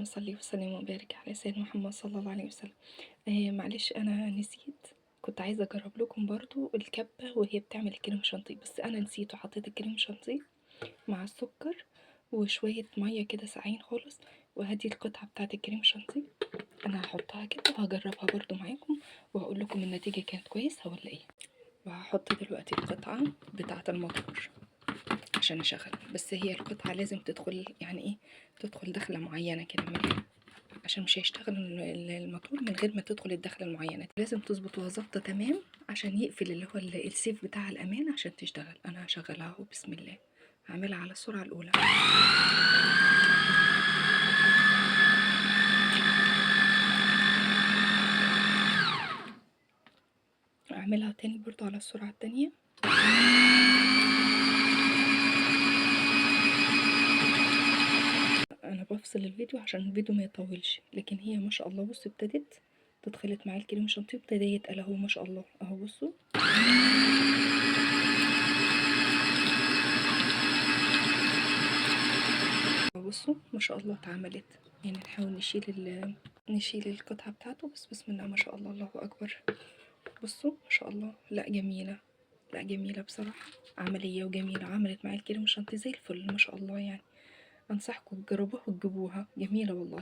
اللهم صل وسلم وبارك على سيدنا محمد صلى الله عليه وسلم. معلش انا نسيت، كنت عايزه اجرب لكم برضو الكبه وهي بتعمل الكريم شانتيه، بس انا نسيت وحطيت الكريم شانتيه مع السكر وشوية مية كده ساقعين خالص. وهدي القطعة بتاعه الكريم شانتيه انا هحطها كده وهجربها برضو معاكم وهقول لكم النتيجة كانت كويسة ولا ايه. وهحط دلوقتي القطعة بتاعه الموتور عشان اشغل، بس هي القطعة لازم تدخل، يعني ايه، تدخل دخله معينة كده من هنا، عشان مش هيشتغل الموتور من غير ما تدخل الدخلة المعينة. لازم تظبطوها ظابطة تمام عشان يقفل اللي هو السيف بتاع الامان عشان تشتغل. انا هشغلها اهو، بسم الله، هعملها على السرعة الاولى. اعملها تاني برضو على السرعة التانية. انا بفصل الفيديو عشان الفيديو ما يطولش، لكن هي ما شاء الله بصوا ابتدت تتخلط مع الكريم شانتيه، ابتدى يتقل اهو ما شاء الله اهو. بصوا بصوا ما شاء الله اتعملت. يعني نحاول نشيل القطعة بتاعته، بس بسم الله ما شاء الله، الله اكبر. بصوا ما شاء الله، لا جميلة، لا جميلة بصراحة، عملية وجميلة، عملت معايا الكريم شانتيه زي الفل ما شاء الله. يعني انصحكم تجربوها وتجيبوها، جميلة والله.